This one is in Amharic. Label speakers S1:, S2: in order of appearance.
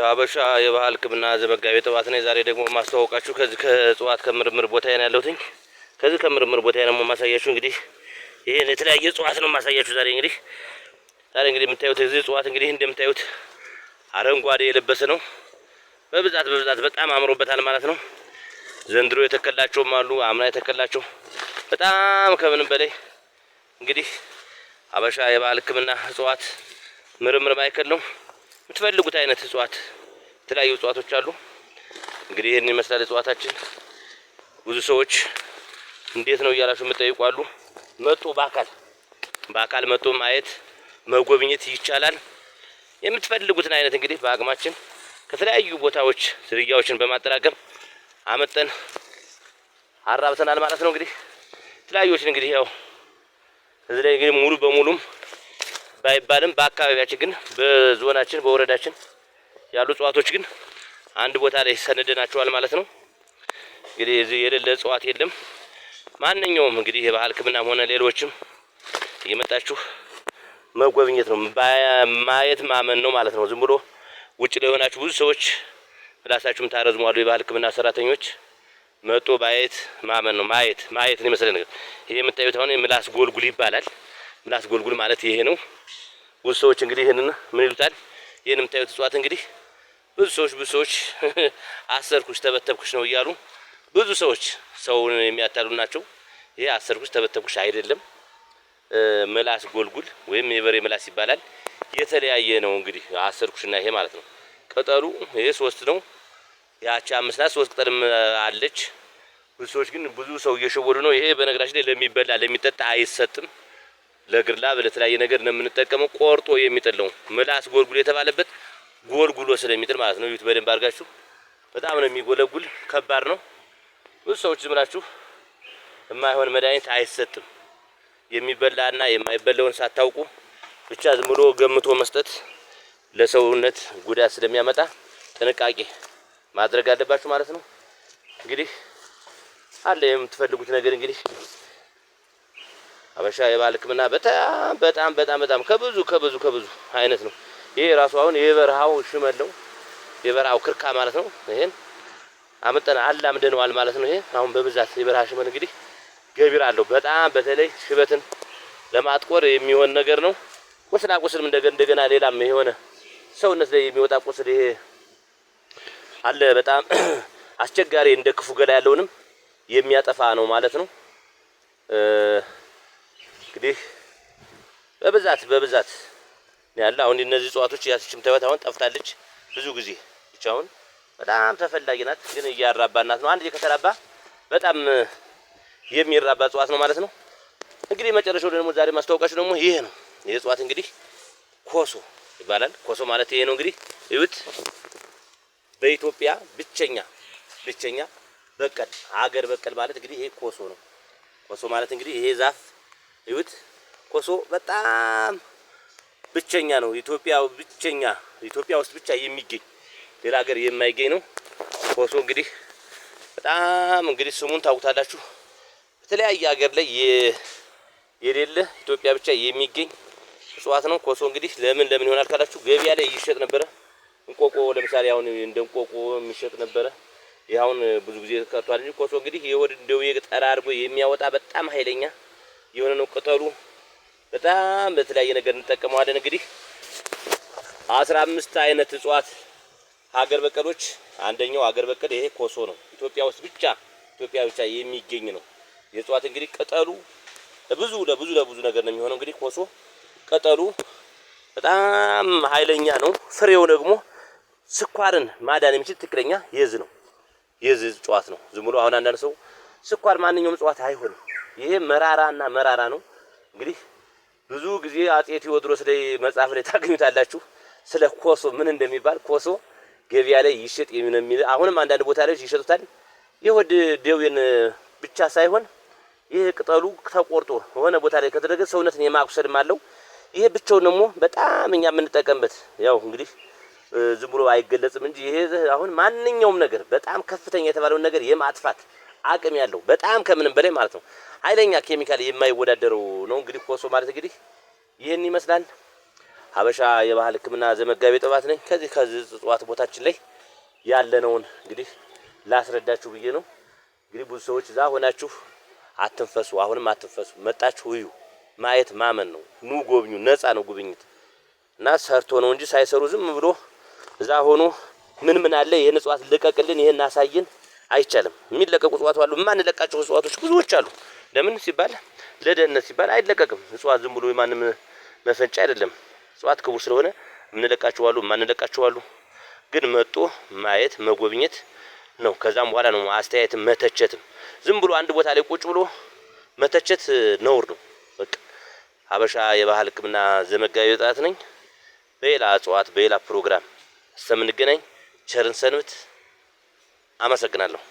S1: ሀበሻ የባህል ሕክምና ዘመጋቢ ጥዋት ነው። ዛሬ ደግሞ የማስተዋወቃችሁ ከዚህ ከእጽዋት ከምርምር ቦታ ነው ያለሁትኝ። ከዚህ ከምርምር ቦታ ነው የማሳያችሁ። እንግዲህ ይሄን የተለያየ እጽዋት ነው የማሳያችሁ ዛሬ። እንግዲህ ዛሬ እንግዲህ የምታዩት እዚህ እጽዋት እንግዲህ እንደምታዩት አረንጓዴ የለበሰ ነው። በብዛት በብዛት በጣም አምሮበታል ማለት ነው። ዘንድሮ የተከላቸውም አሉ፣ አምና የተከላቸው በጣም ከምንም በላይ እንግዲህ ሀበሻ የባህል ሕክምና እጽዋት ምርምር ማዕከል ነው። የምትፈልጉት አይነት እጽዋት የተለያዩ እጽዋቶች አሉ። እንግዲህ ይህን ይመስላል እጽዋታችን። ብዙ ሰዎች እንዴት ነው እያላችሁ የምጠይቁ አሉ። መጡ በአካል በአካል መጥቶ ማየት መጎብኘት ይቻላል። የምትፈልጉትን አይነት እንግዲህ በአቅማችን ከተለያዩ ቦታዎች ዝርያዎችን በማጠራቀም አመጠን አራብተናል ማለት ነው። እንግዲህ የተለያዩዎችን እንግዲህ ያው እዚህ ላይ እንግዲህ ሙሉ በሙሉም ባይባልም በአካባቢያችን ግን በዞናችን በወረዳችን ያሉ እጽዋቶች ግን አንድ ቦታ ላይ ሰንደናቸዋል ማለት ነው። እንግዲህ እዚህ የሌለ እጽዋት የለም። ማንኛውም እንግዲህ የባህል ሕክምናም ሆነ ሌሎችም እየመጣችሁ መጎብኘት ነው፣ ማየት ማመን ነው ማለት ነው። ዝም ብሎ ውጭ ላይ የሆናችሁ ብዙ ሰዎች ራሳችሁም ታረዝሟሉ። የባህል ሕክምና ሰራተኞች መጦ ማየት ማመን ነው። ማየት ማየት ነው የመሰለ ነገር። ይሄ የምታዩት አሁን ምላስ ጎልጉል ይባላል። ምላስ ጎልጉል ማለት ይሄ ነው። ብዙ ሰዎች እንግዲህ ይሄንን ምን ይሉታል? ይሄን የምታዩት እጽዋት እንግዲህ ብዙ ሰዎች አሰርኩሽ ተበተብኩሽ ነው እያሉ ብዙ ሰዎች ሰውን የሚያታሉ ናቸው። ይሄ አሰርኩሽ ተበተብኩሽ አይደለም። ምላስ ጎልጉል ወይም የበሬ ምላስ ይባላል። የተለያየ ነው እንግዲህ አሰርኩሽና ይሄ ማለት ነው። ቅጠሉ ይሄ ሶስት ነው። ያቺ አምስት ናት። ሶስት ቅጠልም አለች። ብዙ ሰዎች ግን ብዙ ሰው እየሸወዱ ነው። ይሄ በነገራችን ላይ ለሚበላ ለሚጠጣ አይሰጥም። ለግርላ ለተለያየ ነገር ነው የምንጠቀመው። ቆርጦ የሚጥል ነው። ምላስ ጎልጉል የተባለበት ጎልጉሎ ስለሚጥል ማለት ነው። እዩት በደንብ አድርጋችሁ። በጣም ነው የሚጎለጉል፣ ከባድ ነው። ብዙ ሰዎች ዝም ብላችሁ የማይሆን መድኃኒት አይሰጥም። የሚበላና የማይበላውን ሳታውቁ ብቻ ዝም ብሎ ገምቶ መስጠት ለሰውነት ጉዳት ስለሚያመጣ ጥንቃቄ ማድረግ አለባችሁ ማለት ነው። እንግዲህ አለ የምትፈልጉት ነገር እንግዲህ ሀበሻ የባህል ሕክምና በጣም በጣም በጣም በጣም ከብዙ ከብዙ ከብዙ አይነት ነው። ይሄ ራሱ አሁን የበረሃው ሽመል ነው። የበረሃው ክርካ ማለት ነው። ይሄን አመጠን አላምደነዋል ማለት ነው። ይሄ አሁን በብዛት የበረሃ ሽመል እንግዲህ ገቢር አለው። በጣም በተለይ ሽበትን ለማጥቆር የሚሆን ነገር ነው። ቁስላ ቁስልም እንደገና ሌላም የሆነ ሰውነት ላይ የሚወጣ ቁስል ይሄ አለ። በጣም አስቸጋሪ እንደ ክፉ ገላ ያለውንም የሚያጠፋ ነው ማለት ነው። እንግዲህ በብዛት በብዛት ያለ አሁን እነዚህ እጽዋቶች ያቺም ታዩት አሁን ጠፍታለች። ብዙ ጊዜ ብቻውን በጣም ተፈላጊ ናት፣ ግን እያራባናት ነው። አንድ ከተራባ በጣም የሚራባ እጽዋት ነው ማለት ነው። እንግዲህ መጨረሻው ደግሞ ዛሬ ማስታወቃችሁ ደግሞ ይሄ ነው። ይሄ እጽዋት እንግዲህ ኮሶ ይባላል። ኮሶ ማለት ይሄ ነው። እንግዲህ እዩት። በኢትዮጵያ ብቸኛ ብቸኛ በቀል አገር በቀል ማለት እንግዲህ ይሄ ኮሶ ነው። ኮሶ ማለት እንግዲህ ይሄ ዛፍ እዩት። ኮሶ በጣም ብቸኛ ነው። ኢትዮጵያ ብቸኛ ኢትዮጵያ ውስጥ ብቻ የሚገኝ ሌላ ሀገር የማይገኝ ነው። ኮሶ እንግዲህ በጣም እንግዲህ ስሙን ታውቁታላችሁ። በተለያየ ሀገር ላይ የሌለ ኢትዮጵያ ብቻ የሚገኝ እጽዋት ነው። ኮሶ እንግዲህ ለምን ለምን ይሆናል ካላችሁ ገበያ ላይ ይሸጥ ነበረ። እንቆቆ ለምሳሌ አሁን እንደ እንቆቆ የሚሸጥ ነበረ። ይህ አሁን ብዙ ጊዜ ቀርቷል እንጂ ኮሶ እንግዲህ የሆድ ደዌ ጠራርጎ የሚያወጣ በጣም ኃይለኛ የሆነ ነው። ቅጠሉ በጣም በተለያየ ነገር እንጠቀመዋለን። እንግዲህ 15 አይነት እጽዋት ሀገር በቀሎች አንደኛው ሀገር በቀል ይሄ ኮሶ ነው። ኢትዮጵያ ውስጥ ብቻ ኢትዮጵያ ብቻ የሚገኝ ነው። የእጽዋት እንግዲህ ቅጠሉ ለብዙ ለብዙ ለብዙ ነገር ነው የሚሆነው። እንግዲህ ኮሶ ቅጠሉ በጣም ኃይለኛ ነው። ፍሬው ደግሞ ስኳርን ማዳን የሚችል ትክክለኛ የዝ ነው የዝ እጽዋት ነው። ዝም ብሎ አሁን አንዳንድ ሰው ስኳር ማንኛውም እጽዋት አይሆንም። ይሄ መራራና መራራ ነው። እንግዲህ ብዙ ጊዜ አጼ ቴዎድሮስ ላይ መጽሐፍ ላይ ታገኙታላችሁ ስለ ኮሶ ምን እንደሚባል። ኮሶ ገበያ ላይ ይሸጥ የሚል አሁንም አንዳንድ ቦታ ላይ ይሸጡታል። የሆድ ደዌን ብቻ ሳይሆን ይህ ቅጠሉ ተቆርጦ የሆነ ቦታ ላይ ከተደረገ ሰውነትን የማቁሰልም አለው። ይሄ ብቻውን ደግሞ በጣም እኛ የምንጠቀምበት ያው እንግዲህ ዝም ብሎ አይገለጽም እንጂ ይሄ አሁን ማንኛውም ነገር በጣም ከፍተኛ የተባለውን ነገር የማጥፋት አቅም ያለው በጣም ከምንም በላይ ማለት ነው። ኃይለኛ ኬሚካል የማይወዳደረው ነው። እንግዲህ ኮሶ ማለት እንግዲህ ይህን ይመስላል። ሀበሻ የባህል ሕክምና ዘመጋቢ ጥባት ነኝ። ከዚህ እጽዋት ቦታችን ላይ ያለነውን እንግዲህ ላስረዳችሁ ብዬ ነው። እንግዲህ ብዙ ሰዎች እዛ ሆናችሁ አትንፈሱ፣ አሁንም አትንፈሱ። መጣችሁ እዩ። ማየት ማመን ነው። ኑ ጎብኙ። ነፃ ነው ጉብኝት እና ሰርቶ ነው እንጂ ሳይሰሩ ዝም ብሎ እዛ ሆኖ ምን ምን አለ ይህን እጽዋት ልቀቅልን፣ ይህን አሳይን አይቻልም። የሚለቀቁ እጽዋት አሉ፣ የማንለቃቸው እጽዋቶች ብዙዎች አሉ። ለምን ሲባል ለደህንነት ሲባል አይለቀቅም። እጽዋት ዝም ብሎ የማንም መፈንጫ አይደለም። እጽዋት ክቡር ስለሆነ የምንለቃቸው አሉ፣ የማንለቃቸው አሉ። ግን መጦ ማየት መጎብኘት ነው። ከዛም በኋላ ነው አስተያየትም መተቸትም። ዝም ብሎ አንድ ቦታ ላይ ቁጭ ብሎ መተቸት ነውር ነው። በቃ ሀበሻ የባህል ሕክምና ዘመጋቢ ወጣት ነኝ። በሌላ እጽዋት በሌላ ፕሮግራም እስከምንገናኝ ቸርን ሰንብት። አመሰግናለሁ።